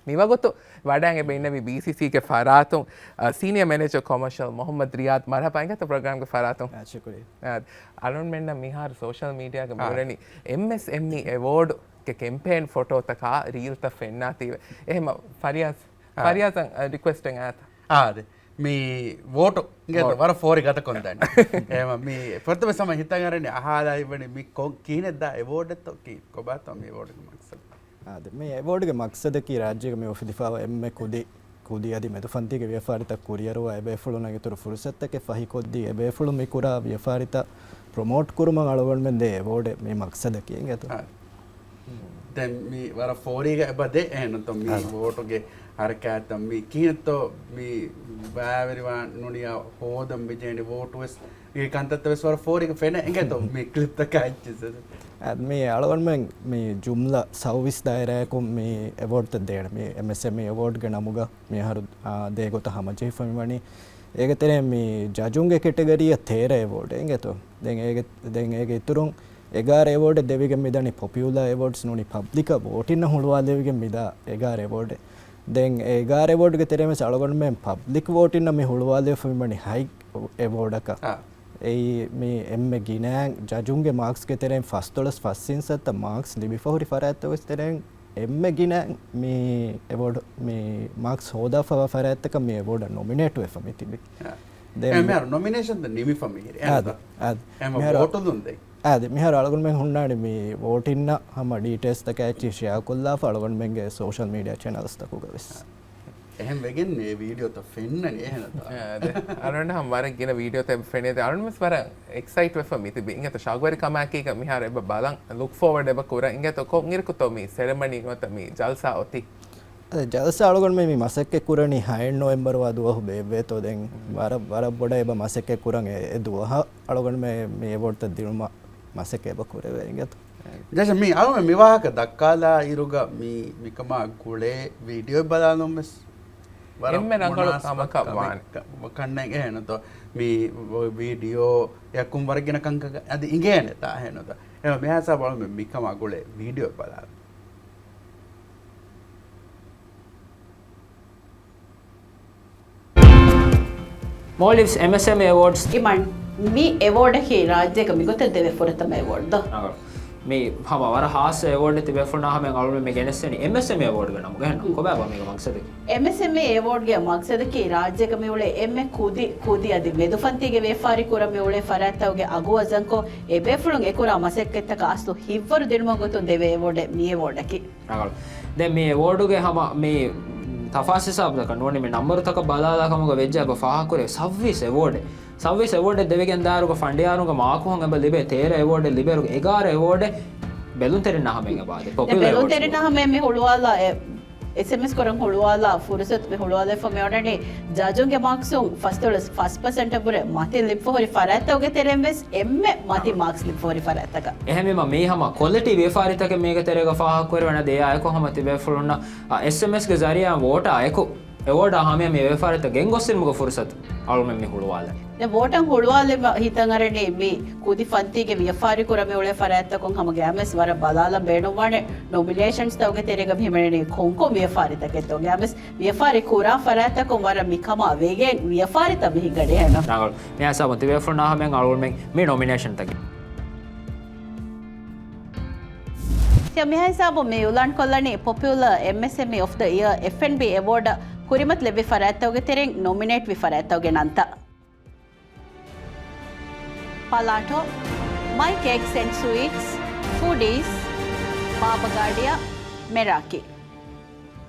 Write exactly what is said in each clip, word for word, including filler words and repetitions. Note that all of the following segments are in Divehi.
މިވަގުތު ވަޑައިގެން އެބަ އިންނެވީ ބީސީސީގެ ފަރާތުން، އަ، ސީނިއާ މެނޭޖަރ ކޮމާޝަލް މުހައްމަދު ރިޔާދު. މަރުހަބާ އިނގޭތޯ ޕްރޮގްރާމްގެ ފަރާތުން. އާ، ޝުކުރިއްޔާ. އާ، އަޅުންމެންނަށް މިހާރު ސޯޝަލް މީޑިއާގަ އާ. މިއުޅެނީ އެމްއެސްއެމްއީ އެވޯޑްގެ ކެމްޕޭން ފޮޓޯތަކާ ރީލްތައް ފެންނާތީވެ. އެހެމަ ފަރިޔާޒް، އާ. ފަރިޔާޒަށް، އަ، ރިކުއެސްޓެއް އާތަ. އާދެ. މި ވޯޓު އިނގޭތޯ ވޯޓު. ވަރަށް ފޯރި ގަދަކޮށްދާނެ. އެހެމަ މި ފުރަތަމަ ސަމަ ހިތަށް އަރަނީ އަހާލާ އިވަނީ މި ކޮ-، ކިހިނެއްދާ އެވޯޑެއްތޯ ކީ ކޮބާތޯ މި އެވޯޑުގެ މަގްސަދު؟ އާދެ، މި އެވޯޑްގެ މަގްސަދަކީ ރާއްޖޭގަ މި އުފެދިފާވާ އެންމެ ކުދި، ކުދި އަދި މެދުފަންތީގެ ވިޔަފާރިތައް ކުރިއަރުވާ އެބޭފުޅުންނަށް އިތުރު ފުރުސަތުތަކެއް ފަހިކޮށްދީ، އެބޭފުޅުން މި ކުރާ ވިޔަފާރިތައް ޕްރޮމޯޓް ކުރުމަށް އަޅުގަނޑުމެން ދޭ އެވޯޑެއް މި މަގްސަދަކީ އިނގޭތޯ. އާ. ދެން މި ވަރަށް ފޯރީގަ އެބަ ދޭ އެހެންތޯ މި އާ. ވޯޓުގެ ހަރަކާތްތައް މި ކިހިނެއްތޯ މި ބައިވެރިވާ ނުނިޔާ ހޯދަން މި ޖޭނި ވޯޓު ވެސް އެ ކަންތައްތައް ވެސް ވަރަށް ފޯރީގަ ފެނޭ އިނގޭތޯ މި ކްލިޕްތަކާ އެއްޗެއް. އަދި މި އަޅުގަނޑުމެން މި ޖުމްލަ ސައުވީސް ދާއިރާއަކުން މި އެވޯޑްތައް ދޭނެ. މި އެމްއެސްއެމްއީ އެވޯޑްގެ ނަމުގަ މިހާރު، އާ، ދޭ ގޮތަށް ހަމަޖެހިފަ މިވަނީ. އޭގެ ތެރެއިން މި ޖަޖުންގެ ކެޓަގަރީއަށް ތޭރަ އެވޯޑް އިނގޭތޯ. ދެން އޭގެ، ދެން އޭގެ އިތުރުން އެގާރަ އެވޯޑެއް ދެވިގެން މިދަނީ ޕޮޕިއުލާ އެވޯޑްސް ނޫނީ ޕަބްލިކަށް ވޯޓިންނަށް ހުޅުވާލެވިގެން މިދާ އެގާރަ އެވޯޑެއް. ދެން އެ އެގާރަ އެވޯޑްގެ ތެރެއިން ވެސް އަޅުގަނޑުމެން ޕަބްލިކް ވޯޓިންނަށް މި ހުޅުވާލެވިފަ މިވަނީ ހަތް އެވޯޑަކަށް. އާ. އެއީ މި އެންމެ ގިނައިން ޖަޖުންގެ މާކްސްގެ ތެރެއިން ފަސްދޮޅަސް ފަސް އިންސައްތަ މާކްސް ލިބިފަ ހުރި ފަރާތްތައް ވެސް ތެރެއިން އެންމެ ގިނައިން މި އެވޯޑް، މި މާކްސް ހޯދާފަވާ ފަރާތްތަކަށް މި އެވޯޑަށް ނޮމިނޭޓް ވެފަ މި ތިބި. އާ. ދެން އެ މި މިހާރު ނޮމިނޭޝަން ދެން ނިމިފަ މިހިރި. އާދެ، އެހެންތޯ؟ އާދެ. އެހެން މިހާރު ވޯޓުލުން ދެން. އާދެ، މިހާރު އަޅުގަނޑުމެން ހުންނާނެ މި ވޯޓިންނަށް ހަމަ ޑީޓެއިލްސްތަކާ އެއްޗިހި ޝެއާ ކޮށްލާފަ އަޅުގަނޑުމެންގެ ސޯޝަލް މީޑިއާ ޗެނަލްސްތަކުގަ ވެސް. އެހެން ވެގެން މި ވީޑިއޯތައް ފެންނަނީ އެހެންތޯ؟ އާދެ، އަޅުގަނޑަށް ހަމަ ވަރަށް ގިނަ ވީޑިއޯތައް އެބަ ފެނޭ. އަޅުގަނޑު ވެސް ވަރަށް އެކްސައިޓް ވެފަ މި ތިބި. އިނގޭތޯ ޝައުގުވެރިކަމާއެކީގަ މިހާރު އެބަ ބަލަން ލުކް ފޯވަޑް އެބަ ކުރަން. އިނގޭތޯ ކޮންއިރަކުތޯ މި ސެރެމަނީ ނުވަތަ މި ޖަލްސާ އޮތީ؟ އަދި ޖަލްސާ އަޅުގަނޑުމެން މި މަސައްކަތް ކުރަނީ ހައެއް ނޮވެމްބަރު ވާ ދުވަހު ބޭއްވޭތޯ ދެން ވަރަށް، ވަރަށް ބޮޑަށް އެބަ މަސައްކަތް ކުރަން އެ، އެ ދުވަހަށް އަޅުގަނޑުމެން މި އެވޯޑްތައް ދިނުމަށް މަސައްކަތް އެބަ ކުރެވޭ އިނގޭތޯ. ޖަޝަން މި އަޅުގަނޑު މި ވާހަކަ ދައްކާލާ އިރުގަ މި، މިކަމާ ގުޅޭ ވީޑިއޯ ބަލާލުން ވެސް ވަރަށް އެންމެ ރަނގަޅު މުނާސަބަ ކަމަކަށް ވާނެ. ކަމެއް ކަންނޭނގެ އެހެންތޯ މި ވީޑިއޯ އެކުން ވަރަށް ގިނަ ކަންކަން އަދި އިނގޭނެ ތާ އެހެންތޯ. އެ މިހާ ހިސާބަށް މި، މިކަމާ ގުޅޭ ވީޑިއޯ ބަލާލުން. މޯލްޑިވްސް އެމްއެސްއެމްއީ އެވޯޑްސް. އިމާން، މި އެވޯޑަކީ ރާއްޖޭގަ މިގޮތަށް ދެވޭ ފުރަތަމަ އެވޯޑްތައް. މި ހަމަ ވަރަށް ހާއްސަ އެވޯޑެއް ތިބޭފުޅުންނާ ހަމަޔަށް އަޅުގަނޑުމެން ގެނެސްދެނީ އެމްއެސްއެމްއީ އެވޯޑްގެ ނަމުގަ. އެހެން ކޮބާބާ މީގެ މަގްސަދަކީ؟ އެމްއެސްއެމްއީ އެވޯޑްގެ މަގްސަދަކީ ރާއްޖޭގަ މިއުޅޭ އެންމެ ކުދި، ކުދި އަދި މެދުފަންތީގެ ވިޔަފާރި ކުރަން މިއުޅޭ ފަރާތްތަކުގެ އަގު ވަޒަންކޮށް، އެބޭފުޅުން އެކުރާ މަސައްކަތްތަކަށް އަސްލު ހިތްވަރު ދިނުމަށް ގޮތުން ދެވޭ އެވޯޑެއް މި އެވޯޑަކީ. ރަނގަޅު. ދެން މި އެވޯޑުގެ ހަމަ މި ތަފާސް ހިސާބުތަކަށް ނޫނީ މި ނަންބަރުތަކަށް ބަލާލާ ކަމުގަ ވެއްޖެ އެބަ ފާހަގަކުރޭ ސައުވީސް އެވޯޑެއް. ސައުވީސް އެވޯޑެއް ދެވިގެން ދާއިރުގަ ފަނޑިޔާރުންގެ މާކުހަށް އެބަ ލިބޭ ތޭރަ އެވޯޑެއް ލިބޭއިރު އެގާރަ އެވޯޑެއް ބެލުންތެރިންނާ ހަމަޔަށް އެބަ ދޭ. ދެން ޕޮޕިއުލާ އެވޯޑްސް ބެލުންތެރިންނާ ހަމަޔަށް މި ހުޅުވާލާ އެ އެސްއެމްއެސް ކުރަން ހުޅުވާލާ ފުރުސަތު މި ހުޅުވާލެވިފަ މި އޮންނަނީ ޖަޖުންގެ މާކްސުން ފަސްދޮޅަސް ފަސް ޕަސެންޓަށް ވުރެ މަތިން ލިބިފަ ހުރި ފަރާތްތަކުގެ ތެރެއިން ވެސް އެންމެ މަތި މާކްސް ލިބިފަ ހުރި ފަރާތްތަކަށް. އެހެންވީމަ މީ ހަމަ ކޮލިޓީ ވިޔަފާރިތަކެއް މީގެ ތެރޭގަ ފާހަގަކުރެވޭނެ ދެއާއެކު ހަމަ ތިބޭފުޅުންނަށް، އަ، އެސްއެމްއެސްގެ ޒަރީއާ ވޯޓާ އެކު އެވޯޑާ ހަމަޔަށް މި ވިޔަފާރިތައް ގެންގޮސްދިނުމުގެ ފުރުސަތު އަޅުމެން މި ހުޅުވާލަނީ. ދެން ވޯޓަށް ހުޅުވާލެވި ހިތަށް އަރަނީ މި ކުދި ފަންތީގެ ވިޔަފާރި ކުރަމި އުޅޭ ފަރާތްތަކުން ހަމަ ގައިމުވެސް ވަރަށް ބަލާލަން ބޭނުންވާނެ ނޮމިނޭޝަންސްތަކުގެ ތެރޭގަ ހިމެނެނީ ކޮންކޮން ވިޔަފާރިތަކެއްތޯ. ގައިމުވެސް ވިޔަފާރި ކުރާ ފަރާތްތަކުން ވަރަށް މިކަމާ ވެގެން ވިޔަފާރިތައް މި ހިނގަނީ އެހެން. ރަނގަޅު. މިހާ ހިސާބުން ތިބޭފުޅުންނާ ހަމަޔަށް އަޅުގަނޑުމެން މި ނޮމިނޭޝަންތަކެއް. ތިޔަ މިހާ ހިސާބުން މި އިއުލާން ކޮށްލަނީ ޕޮޕިއުލާ އެމްއެސްއެމްއީ އޮފް ދަ އިޔަރ، އެފްއެންޑްބީ އެވޯޑަށް ކުރިމަތިލެއްވި ފަރާތްތަކުގެ ތެރެއިން ނޮމިނޭޓްވި ފަރާތްތަކުގެ ނަންތައް. ޕަލާޓޯ، މައި ކޭކްސް އެންޑް ސްވީޓްސް، ފޫޑީސް، ބާބަގާޑިއާ، މެރާކީ.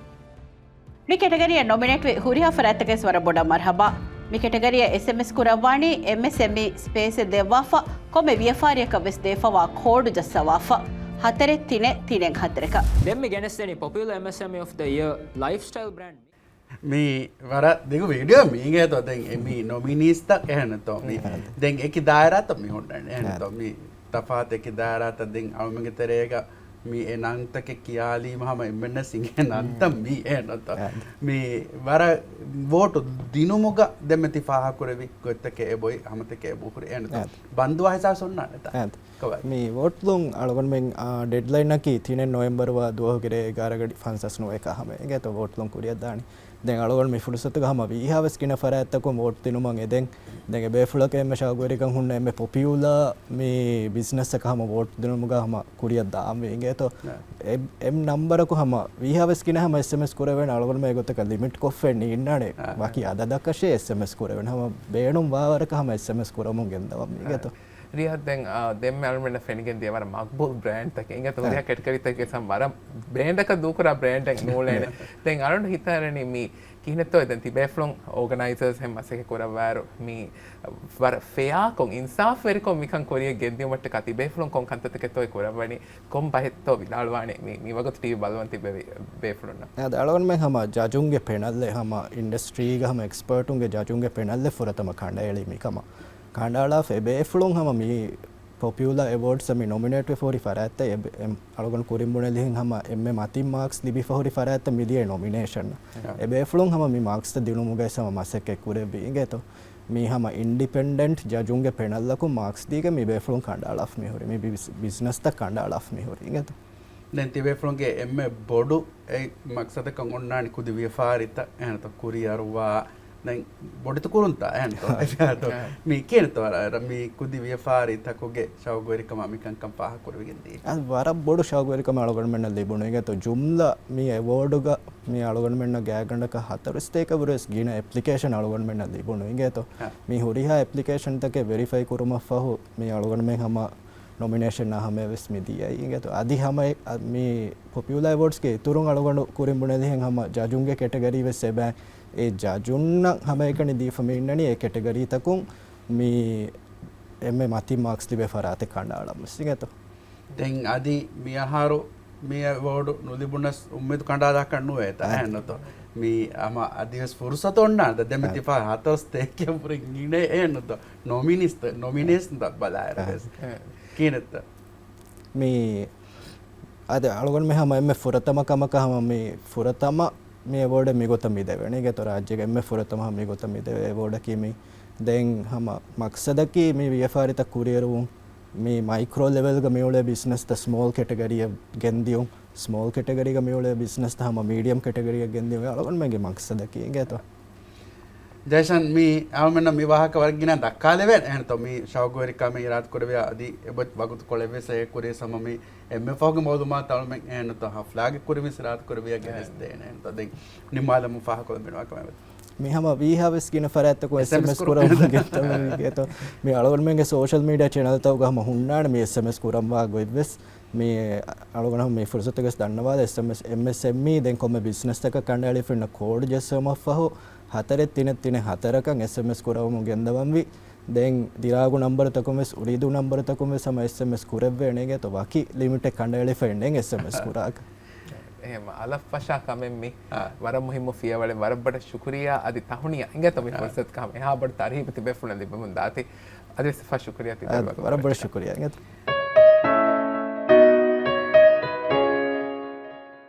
މި ކެޓަގަރީއަށް ނޮމިނޭޓްވި ހުރިހާ ފަރާތްތަކަށް ވަރަށް ބޮޑަށް މަރްހަބާ. މި ކެޓަގަރީއަށް އެސްއެމްއެސް ކުރައްވާނީ އެމްއެސްއެމްއީ ސްޕޭސްއެއް ދެއްވާފަ، ކޮންމެ ވިޔަފާރިއަކަށް ވެސް ދޭފަވާ ކޯޑު ޖައްސަވާފަ. ހަތަރެއް ތިނެއް ތިނެއް ހަތަރަކަށް. ދެން މި ގެނެސްދެނީ ޕޮޕިއުލާ އެމްއެސްއެމްއީ އޮފް ދަ އިޔަރ ލައިފްސްޓައިލް ބްރޭންޑް. މީ ވަރަށް ދިގު ވީޑިއޯ މީގޭތޯ. ދެން އެ މީ ނޮމިނީސްތައް އެހެންތޯ މީ. އެހެން. ދެން އެކި ދާއިރާތައް މި ހުންނަނީ. އެހެންތޯ އެހެން. މީ ތަފާތު އެކި ދާއިރާތައް ދެން އަޅުމެންގެ ތެރޭގަ މީ އެ ނަންތަކެއް ކިޔާލީމަ ހަމަ އެންމެންނަށް އިނގޭ ނަންތައް މީ އެހެންތޯ. މީ ވަރަށް ވޯޓު ދިނުމުގަ ދެންމެ ތި ފާހަގަކުރެއްވި ގޮތްތަކެއް އެބޮތް ހަމަތަކެއް އެބަހުރި އެހެންތޯ. ބަންދުވާ ހިސާބަށް އޮންނާނެތާ. މީ ވޯޓްލުން އަޅުގަނޑުމެން، އާ، ޑެޑްލައިންއަކީ ތިނެއް ނޮވެމްބަރު ދުވަހުގެ ރޭ އެގާރަ ގަޑި ފަންސާސް ނުވައެކާ ހަމަ އިނގޭތޯ ވޯޓްލުން ކުރިއަށްދާނީ. ދެން އަޅުގަނޑު މި ފުރުސަތުގަ ހަމަ ވީހާވެސް ގިނަ ފަރާތްތަކުން ވޯޓް ދިނުމަށް އެދެން. ދެން އެބޭފުޅަކަށް އެންމެ ޝައުގުވެރިކަން ހުންނަ އެންމެ ޕޮޕިއުލާ މި ބިޒްނަސްއަކަށް ހަމަ ވޯޓް ދިނުމުގަ ހަމަ ކުރިއަށްދާންވީ އިނގޭތޯ. އެ، އެ ނަންބަރަކު ހަމަ ވީހާވެސް ގިނަ ހަމަ އެސްއެމްއެސް ކުރެވޭނެ އަޅުގަނޑުމެން އެގޮތަކަށް ލިމިޓް ކޮށްފައެއް ނީންނާނެ. ވަކި އަދަދަކަށޭ އެސްއެމްއެސް ކުރެވޭނެ. ހަމަ ބޭނުން ވާވަރަކަށް ހަމަ އެސްއެމްއެސް ކުރަމުން ގެންދަވަން އިނގޭތޯ. ރިޔާދް، ދެން، އާ، ދެންމެ އަޅުމެންނަށް ފެނިގެން ދިޔަ ވަރަށް މަގްބޫލް ބްރޭންޑްތަކެއް އިނގޭތޯ. ހުރިހާ ކެޓަގަރީތަކެއް ވެސް ވަރަށް ބްރޭންޑަކަށް ދޫކުރާ ބްރޭންޑެއް ނޫޅޭނެ. ދެން އަޅުގަނޑު ހިތަށްއަރަނީ މީ ކިހިނެއްތޯ ދެން ތިބޭފުޅުން އޯގަނައިޒަރސް ހެން މަސައްކަތް ކުރައްވާއިރު މީ ވަރަށް ފެއާކޮށް، އިންސާފްވެރިކޮށް މިކަން ކުރިއަށް ގެންދިއުމަށްޓަކާ ތިބޭފުޅުން ކޮން ކަންތައްތަކެއްތޯ ކުރައްވަނީ؟ ކޮން ބަހެއްތޯ ވިދާޅުވާނެ މި، މިވަގުތު ޓީވީ ބަލަވަން ތިބެވި ބޭފުޅުންނަށް؟ އަދި އަޅުގަނޑުމެން ހަމަ ޖަޖުންގެ ޕެނަލްއެއް، ހަމަ އިންޑަސްޓްރީގެ ހަމަ އެކްސްޕަރޓުންގެ ޖަޖުންގެ ޕެނަލްއެއް ފުރަތަމަ ކަނޑައެޅީ މިކަމަށް. ކަނޑައަޅާފަ އެބޭފުޅުން ހަމަ މި ޕޮޕިއުލާ އެވޯޑްސް މި ނޮމިނޭޓްވެފަ ހުރި ފަރާތްތައް އެ، އެ، އަޅުގަނޑު ކުރިން ބުނެލިހެން ހަމަ އެންމެ މަތިން މާކްސް ލިބިފަ ހުރި ފަރާތްތައް މިދިޔަ ނޮމިނޭޝަން. އެބޭފުޅުން ހަމަ މި މާކްސްތައް ދިނުމުގައި ހަމަ މަސައްކަތް ކުރެއްވި އިނގޭތޯ. މީ ހަމަ އިންޑިޕެންޑެންޓް ޖަޖުންގެ ޕެނަލްއަކުން މާކްސް ދީގެ މި ބޭފުޅުން ކަނޑައަޅާފަ މި ހުރި. މި ބިޒް-، ބިޒްނަސްތައް ކަނޑައަޅާފަ މި ހުރި އިނގޭތޯ. ދެން ތިބޭފުޅުންގެ އެންމެ ބޮޑު އެއް މަގްސަދަކަށް އޮންނާނީ ކުދި ވިޔަފާރިތައް އެހެންތޯ ކުރިއަރުވާ. ދެން ބޮޑިތަ ކުރުންތަ އެހެންތޯ. މީ ކިހިނެއްތޯ މީ ކުދި ވިޔަފާރިތަކުގެ ޝައުގުވެރިކަމާ މިކަންކަން ފާހަގަކުރެވިގެން ދީ. އަދި ވަރަށް ބޮޑު ޝައުގުވެރިކަމެއް އަޅުގަނޑުމެންނަށް ލިބުނު އިނގޭތޯ. ޖުމްލަ މި އެވޯޑުގަ މި އަޅުގަނޑުމެންނަށް ގާތްގަނޑަކަށް ހަތަރު ސަތޭކަ ވުރެސް ގިނަ އެޕްލިކޭޝަން އަޅުގަނޑުމެންނަށް ލިބުނު އިނގޭތޯ. މި ހުރިހާ އެޕްލިކޭޝަންތަކެއް ވެރިފައި ކުރުމަށްފަހު މި އަޅުގަނޑުމެން ހަމަ ނޮމިނޭޝަން ހަމަޔަށް ވެސް މި ދިޔައީ އިނގޭތޯ. އަދި ހަމަ އެ-، އަ-، މި ޕޮޕިއުލާ އެވޯޑްސްގެ އިތުރުން އަޅުގަނޑު ކުރިން ބުނެލިހެން ހަމަ ޖަޖުންގެ ކެޓަގަރީ ވެސް އެބަ އެ ޖަޖުންނަށް ހަމައެކަނި ދީފަ މި އިންނަނީ އެ ކެޓަގަރީތަކުން މި އެންމެ މަތިން މާކްސް ލިބޭ ފަރާތެއް ކަނޑައަޅަން ވެސް އިނގޭތޯ. ދެން އަދި މިއަހަރު މި އެވޯޑު ނުލިބުނަސް އުއްމީދު ކަނޑާލާކަށް ނުވޭތާ އެހެންނުތޯ. މީ ހަމަ އަދިވެސް ފުރުސަތު އޮންނާނެ ދެންމެ ތިފާ ހަތަރު ސަތޭކަ ބުރި ގިނަ އެހެންނުތޯ. ނޮމިނީސް، ނޮމިނޭޝަން ބަލާއިރު ވެސް. ކިހިނެއްތަ؟ މީ އަދި އަޅުގަނޑުމެން ހަމަ އެންމެ ފުރަތަމަ ކަމަކަށް ހަމަ މި ފުރަތަމަ މި އެވޯޑެއް މިގޮތަށް މި ދެވޭނެ. އިނގޭތޯ ރާއްޖޭގެ އެންމެ ފުރަތަމަ މިގޮތަށް މި ދެވޭ އެވޯޑަކީ މި. ދެން ހަމަ މަގްސަދަކީ މި ވިޔަފާރިތައް ކުރިއެރުވުން، މި މައިކްރޯ ލެވެލްގަ މިއުޅޭ ބިޒްނަސްތައް ސްމޯލް ކެޓަގަރީއަށް ގެންދިޔުން، ސްމޯލް ކެޓަގަރީގަ މިއުޅޭ ބިޒްނަސްތައް ހަމަ މީޑިއަމް ކެޓަގަރީއަށް ގެންދިޔުން އަޅުގަނޑުމެންގެ މަގްސަދަކީ. އިނގޭތޯ؟ ޖައިޝަން، މި އަޅުމެންނަށް މި ވާހަކަ ވަރަށް ގިނަ ދައްކާލެވޭނެ. އެހެންތޯ މި ޝައުގުވެރިކަމެއް އިރާދަކުރެއްވިޔާ އަދި އެބަ ވަގުތުކޮޅެއްވެސް އެ ކުރިޔަސް ހަމަ މި އެންމެ ފަހުގެ މައުލޫމާތު އަޅުމެން އެހެންތޯ ހަފްލާގެ ކުރިން ވެސް އިރާދަކުރެއްވިޔާ ގެނެސްދޭނެ. އެހެންތޯ ދެން ނިންމާލަމުން ފާހަގަކޮށްލަން ބޭނުންވާ ކަމެއް ވެސް. މި ހަމަ ވީހާވެސް ގިނަ ފަރާތްތަކުން އެސްއެމްއެސް ކުރަމުން ގެންދަވަން އިނގޭތޯ. މި އަޅުގަނޑުމެންގެ ސޯޝަލް މީޑިއާ ޗެނަލްތަކުގަ ހަމަ ހުންނާނެ މި އެސްއެމްއެސް ކުރަންވާ ގޮތްވެސް. މި އަޅުގަނޑު ހަމަ މި ފުރުސަތުގަސް ދަންނަވާލަ އެސްއެމްއެސް، އެމްއެސްއެމްއީ ދެން ކޮންމެ ބިޒްނަސްތަކަށް ކަނޑައެޅިފަ އިންނަ ކޯޑް ޖެއްސެވުމަށްފަހު ހަތަރެއް ތިނެއް ތިނެއް ހަތަރަކަށް އެސްއެމްއެސް ކުރަމުން ގެންދަވަންވީ. ދެން ދިރާގު ނަންބަރުތަކުން ވެސް، އުރީދޫ ނަންބަރުތަކުން ވެސް ހަމަ އެސްއެމްއެސް ކުރެއްވޭނެ އިނގޭތޯ. ވަކި ލިމިޓެއް ކަނޑައެޅިފަ އިންނެން އެސްއެމްއެސް ކުރާކަށް. އެހެން އަލަށްފަށާ ކަމެއް މި. ވަރަށް މުހިއްމު ފިޔަވަޅެއް، ވަރަށް ބޮޑަށް ޝުކުރިއްޔާ. އަދި ތަހުނިޔާ އިނގޭތޯ މި ފުރުސަތުގަ ހަމަ އެހާ ބޮޑު ތަރުހީބެއް ތިބޭފުޅުން ލިބެމުން ދާތީ. އަދިވެސް އެފާ ޝުކުރިއްޔާ ތިބޭފުޅުން. ވަރަށް ބޮޑަށް ޝުކުރިއްޔާ އިނގޭތޯ.